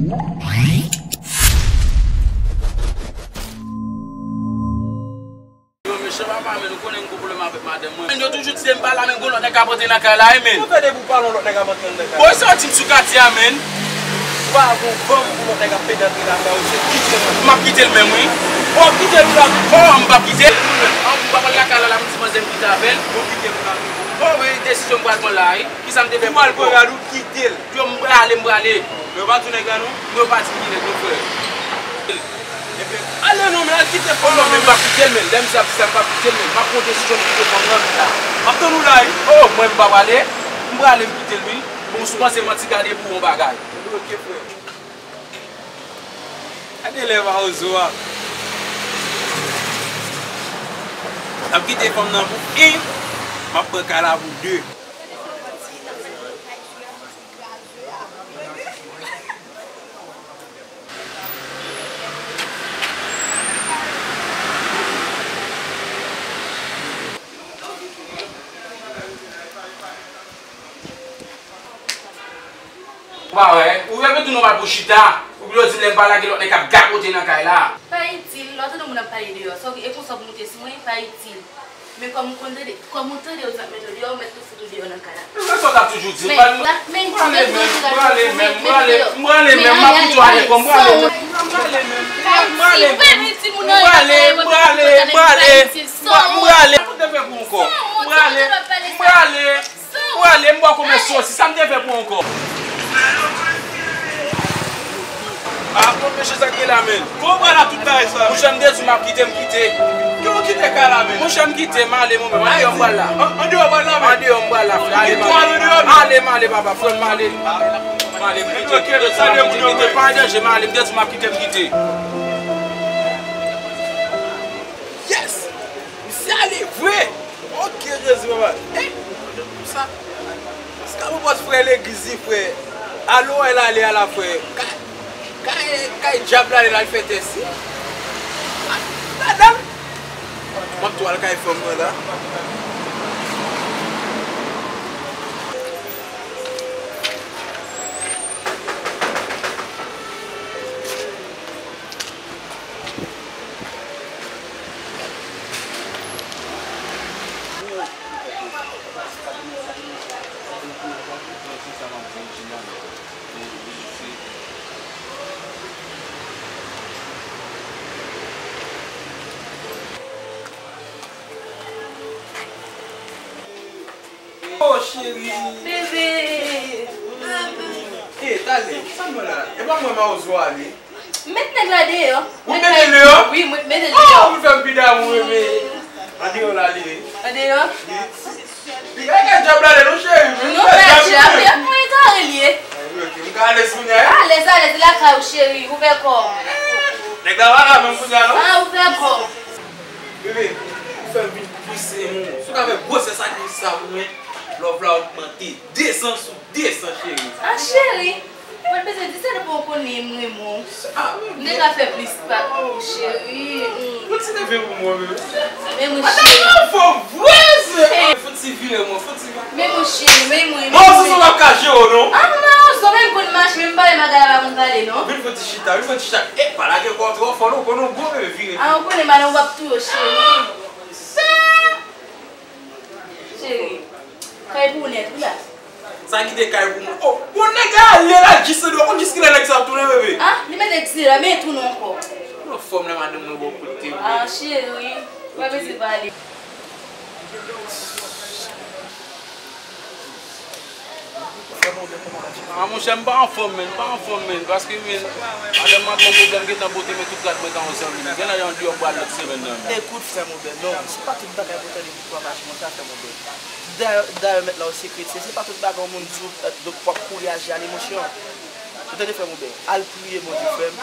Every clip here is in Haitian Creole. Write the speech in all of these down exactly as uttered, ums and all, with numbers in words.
Yo, mesye, papa, men nou konnen m gon pwoblèm avèk madanm mwen. Men yo toujou di se m pa la, men gon lòt nèg k ap antre nan kay la, wi, men. Ou tande pou pale yon lòt nèg ap antre nan kay la. Bon, sa w di m sou katye a, men. Ou pa gon fanm pou lòt nèg ap penetre lakay ou, se kite l. M ap kite l menm, wi. Bon, kite l la. Oh, m p ap kite l. An, m pa pral lakay la, la, m di manzè m kite avè l. Bon, kite l la. Oh, wi, desizyon m pral pran la, wi. Kisa m te fè pou ou? Ou pral pran rad ou, kite l. Yo, m prale, m prale. Yo pa di nèg la non? Yo pa di m ki nèg non, frè. Ebyen, ale non, men al kite fanm nan, men m p ap kite l, men lè m sa di sa, m p ap kite l, men m ap pran desizyon pou kite fanm nan, men la. M ap tann ou la, wi. Oh, mwen, m pa prale. M prale, m kite l, wi. Bon, si w panse manti, gade pou yon bagay. Ok, frè. Gade lè mawozo a. M ap kite fanm nan pou en, m ap pran kay la pou de. Ou pa wè? Ou vle tounen w al pou chita. Ou byen di m lè m pa la gen lòt nèg k ap gagote nan kay la. Pa itil, lè w tande moun ap pale deyò, sa w gen, e konsa pou moute sou mwen, pa itil. Men kòm ou konn tande, kòm ou tande yo di m ap mete w deyò, ou mèt tou fout ou deyò nan kay la. Men sa w t ap toujou di m. Men, m prale menm, m prale menm, m prale, m prale menm, m ap fout ou atè kò, m prale menm, m prale menm, m prale menm, m prale, m prale, m prale, m prale. Sa w te fè pou ankò? M prale, m prale, m prale, m bò konbyen sosis, sa m te fè pou ankò? Ah, bon, mesye, sa k gen la, menn? Kòman w pral ak tout bagay sa, menn? Monchè, m te di w m ap kite, m kite. Kòman w kite kay la, menn? Monchè, m kite, m ale, mwen menm. Andeyò m pral la. An, andeyò w pral la, menn? Andeyò m pral la, frè. Ale, m ale. Ale, m ale, papa, frè, m ale. M ale, m kite, kite, kite, kite, pa an danje, m ale, m te di w m ap kite, m kite. Yes! Misye ale vre! Ok, Jezi, papa. Eh! Sa, sa ka pwopòz frè legliz li, frè. Alo, el ale a la, frè. Kay, kay, kay dyab la, el al fè tès li. Ladan l. M ap tou al kay fanm nan la. Oh, cheri. Bebe. Eh, talè, sa m wè la? E pa mwen mawozo ale? M met nèg la deyò. Ou mete l deyò? Wi, mwen mete l deyò. Oh, ou fè m pi damou, bebe. Andeyò la li ye. Andeyò? Wi. Li ka gen djab la, non, cheri. Non, pa djab, li ak mwen egare li ye. Ok, m ka alèz kounye a, wi? Alèz, alèz, lakay ou, cheri, ouvè kò w. Nèg la pa la menm kounye a, non? Ah, ouvè kò w. Bebe, ou fè m vin plis renmen w. Si w ka fè gwosès sakrifi sa pou mwen, love la ogmante de san sou de san, cheri. Ah, cheri, mwen bezwen di sa, depi w konnen m renmen w. Ah, wi. M te ka fè plis pa pou ou, cheri. Mm. Ou ti nève pou mwen, bebe. Men mwen, cheri. Fò vre, se. Fò ti vire mwen, fò ti vire. Men mwen, cheri, men mwen. Bon, se sa w ap ka jere w, non? Ah, non, mawozo, men m konn mache, men m pale, bagay la pa konn pale, non. Vin fò ti chita, vin fò ti chita. E, pa lage kò w twò fò, non, konnen w gwo, bebe, vire. Ah, ou konnen madanm w ap touye w, cheri. Cheri, kay pou ou nèt, wi la. Sa kite kay pou mwen. Oh, bon, nèg la ale la, jis lè, ou konn jis kilè nèg sa ap tounen, bebe? Ah, li mete egzile la, men tounen ankò. Ou anfòm la, madanm mwen, bon kote, bebe. Ah, cheri, pa bezwen pale. Ah, monchè, m pa anfòm, menn, m pa anfòm, menn, paske, menn, madanm mwen ap ban m pwoblèm, gentan pote men tout rad mwen nan yon sèl minit. Genlè andeyò m pral lòt semèn nan, menn. Ekout, frè m, Obè, non, se pa tout bagay pou tande pou twa mache konsa, frè m, Obè. Dayè, dayè, mèt la, ou se kretyen, se pa tout bagay yon moun di w, eh, donk, w ap kouri aji a lemosyon. Ou tande, frè m, Obè, al priye Bondye, frè m.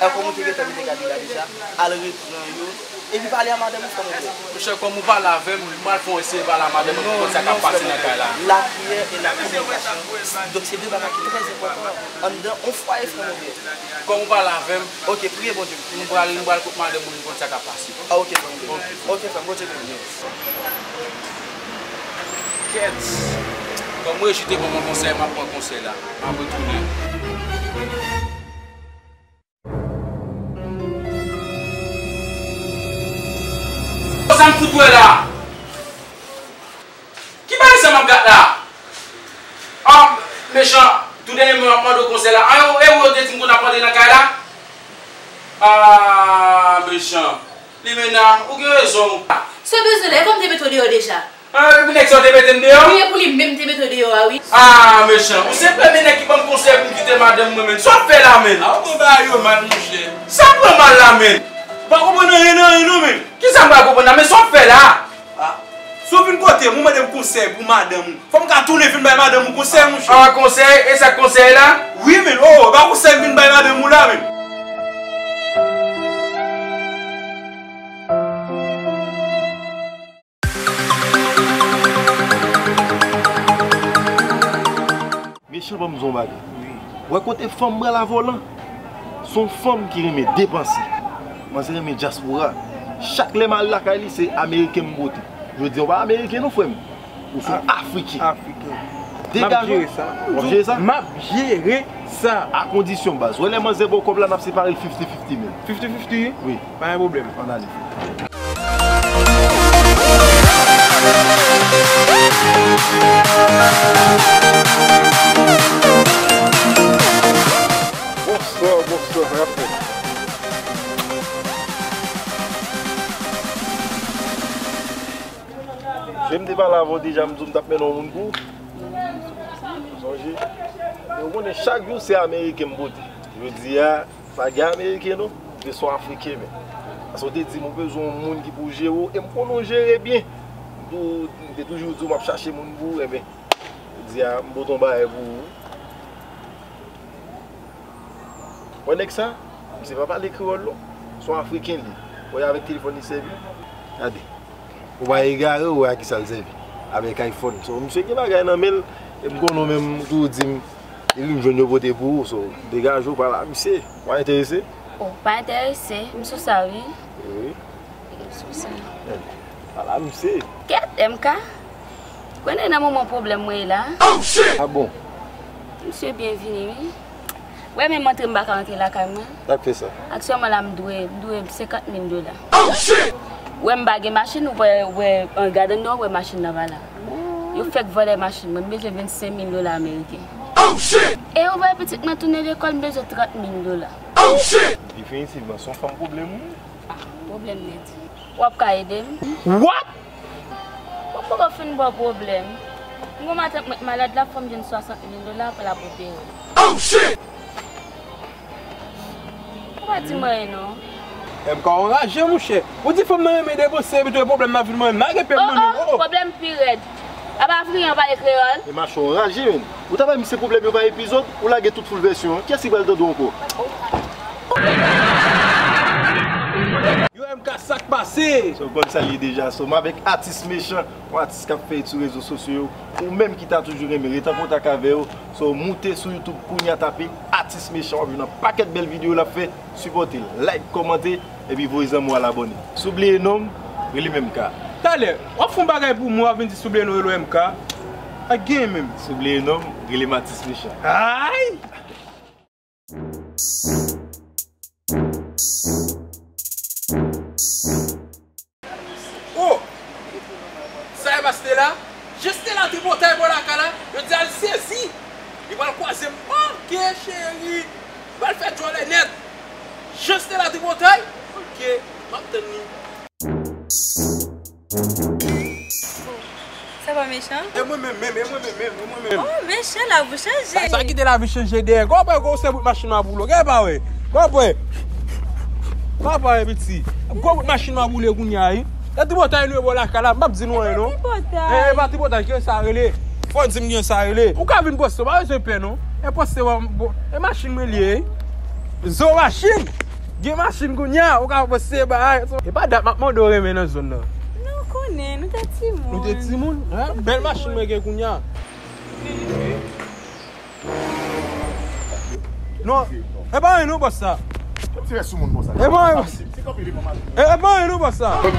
Al kòm ou te gentan mete gad li la deja, al repran yo. Epi pale a madanm ou, frè m, Obè. Monchè, kòm ou pale avè m, m pral fè yon eseye pale a madanm mwen pou konn sa k ap pase nan kay la. Lapriyè e lakominikasyon, donk, se de bagay ki trè enpòtan anndan yon fwaye, frè m, Obè. Kòm ou pale avè m, ok, priye Bondye. M pral, m pral kot madanm mwen pou konn sa k ap pase. Ah, ok, frè m, Obè. Ok, frè m, Bondye beni w. Kèt! Kòm rejite ban mwen konsèy, m ap pran konsèy la. M ap retounen. Ou kwè la? Ki bagay sa m ap gad la? Ah, mechan, tou dènyèman m ap mande w konsèy la. Ah, e ou yo te di m konn ap antre nan kay la? Ah, mechan. Limena, ou gen rezon. Se bezwen lè, kòm te mete w deyò deja. Ah, epi nèg sa te mete m deyò? Wi, e pou li menm te mete w deyò a, wi. Ah, mechan. Ou se premye nèg ki ban m konsèy pou m kite madanm mwen, menn. Sa w ap fè la, menn? Ah, ou pran bagay yo mal, monchè. Sa w pran mal la, menn? Ou pa konprann anyen nan anyen non, menn. Kisa m pa konprann la, men sa w ap fè la? Ah, si w vin kote m, ou mande m konsèy pou madanm ou. Fò m ka tounen vin bay madanm ou konsèy, monchè. Ah, konsèy? E sa k konsèy la? Wi, menn. Oh, e pa konsèy m vin bay madanm ou la, menn. Mechan, ban m di w yon bagay. Wi. Wè kote fanm pral a volan? Se yon fanm ki renmen depanse. Manzè renmen dyaspora. Chak lè m al lakay li, se ameriken m pote. Jodi a, w pa ameriken non, frè m. Ou se yon afriken. Afriken. Degaje w. M ap jere sa. W ap jere sa? M ap jere sa. A kondisyon, baz. Wè lè manzè ba w kòb la, n ap separe l fifty fifty, menn. Fifty fifty? Wi. Pa gen pwoblèm. Ann ale. Bonswa, bonswa, sa k ap fèt? Jan m te pale avè w deja, m di w m t ap mennen yon moun pou ou. Ou sonje? E ou konnen chak jou se ameriken m pote. Jodi a, pa gen ameriken non, se yon afriken, men. Paske w te di m ou bezwen yon moun ki pou jere w, e m konnen w jere byen. M tou-, m te toujou di w m ap chache moun pou ou, enben, jodi a, m pote yon bagay pou ou. Wè nèg sa? Misye pa pale kreyòl non. Se yon afriken li. Wè avèk telefòn li sèvi. Gade. Ou pa egare, ou wè a kisa l sèvi. Avèk iPhone. So, misye gen bagay nan men l, e m konnen w menm tou w di m, depi m jwenn yo pote pou ou. So, degaje w pale a misye. Ou pa enterese? Oh, pa enterese. M sou sa, wi. Wi. Sou sa. Ala misye. Kèt, M K. Konnen nan moman pwoblèm mwen ye la. Ah bon? Misye byen vini, wi. Wè, menm antre m pa ka antre lakay mwen. Sa k fè sa? Aktyèlman la, m dwe, m dwe senkant mil dola. Wè, m pa gen machin, ou wè, wè, an gad anndan, ou wè machin nan pa la. Yo fèk vòlè machin mwen, m bezwen vennsenk mil dola ameriken. E ou wè pitit mwen tounen lekòl, m bezwen trant mil dola. Definitivman, se yon fanm pwoblèm, wi. Ah, pwoblèm nèt. W ap ka ede m? W ap? Mwen poko fin ba w pwoblèm. Yon matant mwen malad la, fò m jwenn swasant mil dola pou l ap opere. Ou pa di m anyen non. M K anraje, monchè. Ou di fanm nan renmen depanse, epi tou pwoblèm nan vin mwen menm. Lage pye m mwen menm. Oh, oh, pwoblèm pi rèd. Apa Afriken an pale kreyòl? E mache anraje, menn. Ou ta bay misye pwoblèm yo pa epizòd, ou lage tout full vèsyon an. Kiyès ki pral tande w ankò? Yo, M K, sa k pase? So, w konn sa l ye deja. So, m avèk atis Mechan, yon atis k ap fè hit sou rezo sosyo yo. Ou menm ki ta toujou renmen ret an kontak avè yo, so, moute sou YouTube kounye a, tape atis Mechan, w ap jwenn yon pakèt bèl videyo l ap fè. Sipòte l, like, kòmante, epi voye zanmi w al abòne. Si w bliye non m, rele m M K. Talè, w ap fè yon bagay pou mwen, w ap vin di si w bliye non, rele w M K. Pa gen menm. Si w bliye non m, rele m atis Mechan. Ay! Oh! Sa e pa Stella? Jan Stella tripotay bò lakay la, yo di al sezi. Li pral kwaze m. Ok, cheri. Li pral fè djòlè nèt. Jan Stella tripotay? Ok, m ap tann li. Sa pa Mechan? E mwen menm, menm, e mwen menm, menm, e mwen menm. Oh, Mechan, lavi w chanje. Sa, sa kite lavi chanje dèyè. Gwo bwè, gwo se bout machin m ap woule. Gade pa wè. Gwo bwè. Pa pa wè, piti. Gwo bout machin m ap woule kounye a, wi. E tripotay nou ye bò lakay la, m p ap di nou anyen non. E pa tripotay. E, e pa tripotay, ki sa rele? Fò w di m ki sa rele. Ou ka vin poste, w pa bezwen pè non. E poste w, bon, e machin mwen li ye, wi. Zo machin. Gen machin kounye a, ou ka poste bagay. E pa dat m ap mande w renmen nan zòn nan. Non, ou konnen, nou te timoun. Nou te timoun? Hein? Bèl machin mwen gen kounye a. Non, e pa anyen non, bòs sa. Ti rès sou moun, bòs sa. E pa anyen, bòs. E, e pa anyen non, bòs sa. Non.